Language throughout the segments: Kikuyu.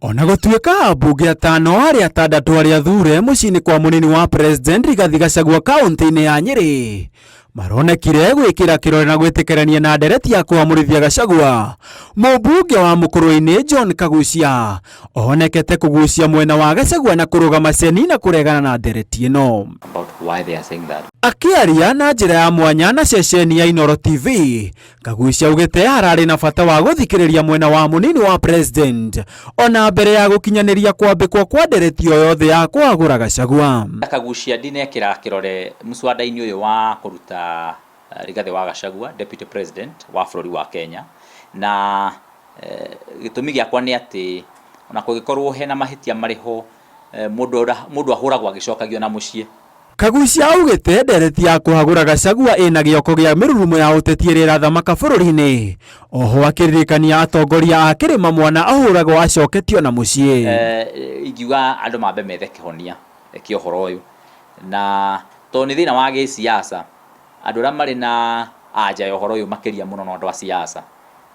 Ona gũtuĩka ambunge atano harĩ atandatũ arĩa athure mũciĩ-inĩ kwa mũnini wa president Rigathi Gachagua kaũntĩ-inĩ ya Nyĩrĩ maronekire gwĩkĩra kĩrore na gwĩtĩkĩrania na ndereti ya kũamũrithia Gachagua, mũmbunge wa Mũkũrwe-inĩ John Kagucia onekete kũgucia mwena wa Gachagua na kũrũgama ceni na kũregana na ndereti ĩno. About why they are saying that. Akĩaria na njĩra ya mwanya na ceceni ya Inooro TV, Kagucia augĩte hararĩ na bata wa gũthikĩrĩria mwena wa mũnini wa president ona mbere ya gũkinyanĩria kwambĩkwo kwa ndereti o yothe ya kũhagũra Gachagua. Kagucia ndinekĩra kĩrore mũswada-inĩ ũyũ wa kũruta Rigathĩ wa Gachagua deputy president wa bũrũri wa Kenya, na gĩtũmi gĩakwa nĩ atĩ ona kũngĩkorwo hena mahĩtia marĩ ho, mũndũ ahũragwo agĩcokagio na mũciĩ. Kagucia augĩte ndereti ya kũhagũra Gachagua ĩna gĩoko gĩa mĩrurumo ya ũteti ĩrĩa ĩrathamaka bũrũri-inĩ. Oho akĩririkania atongoria a kĩrĩma mwana ahũragwo acoketio na mũciĩ. Ingiuga andũ mambe methe kĩhonia kĩa ũhoro ũyũ, na tondũ nĩ thĩna wa gĩsiasa, andũ arĩa marĩ na anja ya ũhoro ũyũ makĩria mũno no andũ a siasa,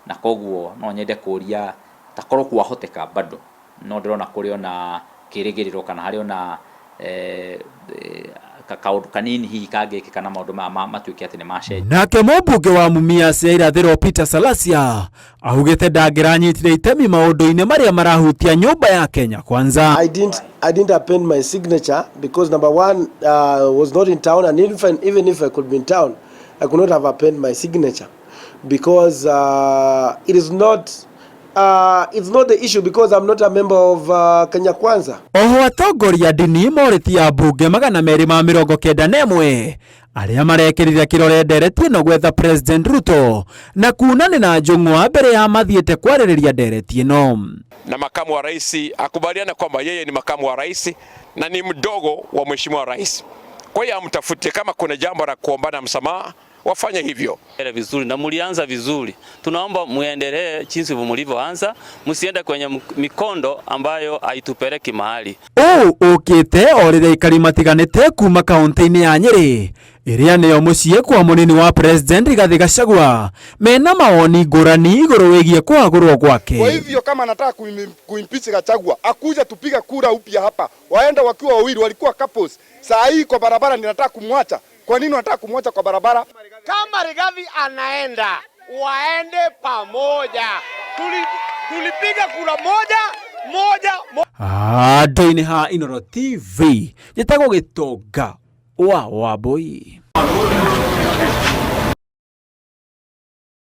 na koguo no nyende kũria ta korwo kwahoteka bado no ndĩrona kũrĩ ona kĩrĩgĩrĩro kana harĩ ona kaũndũ kanini hihi kangĩkĩka na maũndũ maya matuĩke atĩ nĩ macenjia. Nake mũmbunge wa Mumias ya Irathĩro Peter Salasya augĩte ndangĩranyitire itemi maũndũ-inĩ marĩa marahutia nyũmba ya Kenya Kwanza. I didn't append my signature because, number one, was not in town, and even if I could be in town, I could not have appended my signature because it's not the issue, because I'm not a member of Kenya Kwanza. Oho atongoria ndini morĩtie ambunge 291 arĩa marekĩrire kĩrore ndereti ĩno gwetha President Ruto na kunani na njũng'wa mbere ya mathiĩte kwarĩrĩria ndereti ĩno. Na makamu wa rais akubaliane kwamba yeye ni makamu wa rais na ni mdogo wa mheshimiwa rais. Kwa hiyo amtafute, kama kuna jambo la kuombana msamaha wafanye hivyo. Vizuri na mulianza vizuri, tunaomba muendelee jinsi mlivyoanza, msiende kwenye mikondo ambayo haitupeleki mahali. Ũũ ũkĩte o rĩrĩa aikari matiganĩte kuma kaunti-inĩ ya Nyĩrĩ ĩrĩa nĩyo mũciĩ kwa mũnini wa president Rigathi Gachagua mena mawoni ngũrani igũrũ wĩgiĩ kũhagũrwo gwake. Kwa hivyo kama anataka kuimpeach Gachagua, akuja tupiga kura upya hapa, waenda wakiwa wawili, walikuwa couples. Saa hii kwa barabara ninataka kumwacha. Kwa nini unataka kumwacha kwa barabara? Kama Rigathi anaenda, waende pamoja. Tulipiga kura moja moja, moja. Andũ-inĩ ha Inooro TV, njĩtagwo Gĩtonga wa Wambui.